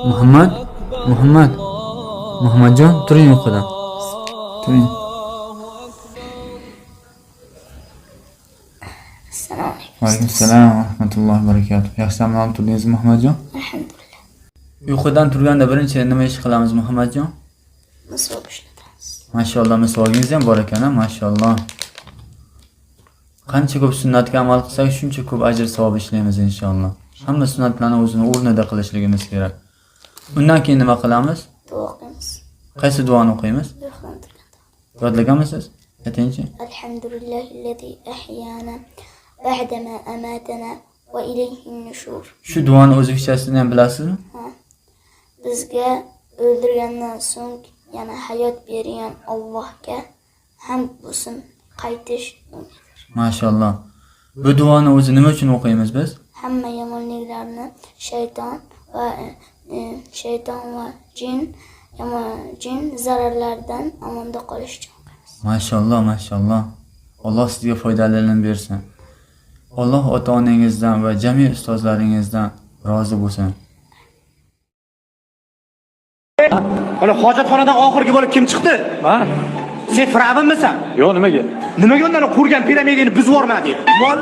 Muhammad, Muhammad, Muhammadjon, turing uyqudan. Turing. Assalomu alaykum. Va alaykum assalom va rahmatullohi va barakatuh. Yaxshi dam olib turdingizmi, Muhammadjon? Alhamdulillah. Uyqudan turganda birinchi nima ish qilamiz, Muhammadjon? Misvok ishlatamiz. Mashalloh, misvogingiz ham bor ekan, a? Mashalloh. Qancha ko'p sunnatga amal qilsak, shuncha ko'p ajr savob ishlaymiz inshaalloh. Hamma sunnatlarni o'zini o'rnida qilishligimiz kerak. Undan keyin nima qilamiz? Duo o'qiymiz. Qaysi duoni o'qiymiz? Uyqudan turganda. Yodlaganmisiz? Aytingchi. Alhamdulillahillazi ahyana ba'dama amatana va ilayhin nushur. Shu duoni o'zbekchasini ham bilasizmi? Ha. Bizga o'ldirgandan so'ng yana hayot bergan Allohga hamd bo'lsin, qaytish ungadir. Mashalloh. Bu duoni o'zi nima uchun o'qiymiz biz? Hamma yomonliklarni shayton va shayton va jin yomon jin zararlaridan omonda qolish uchun o'qiymiz. Mashalloh, mashalloh. Alloh sizga foydali ilm bersin. Alloh ota-onangizdan va jami ustozlaringizdan rozi bo'lsin. Mana hojatxonadan oxirgi bo'lib kim chiqdi? Ha? Sen fir'avnmisan? Yo'q, nimaga? Nimaga undan qurgan piramidani buzib yubormading? Mol.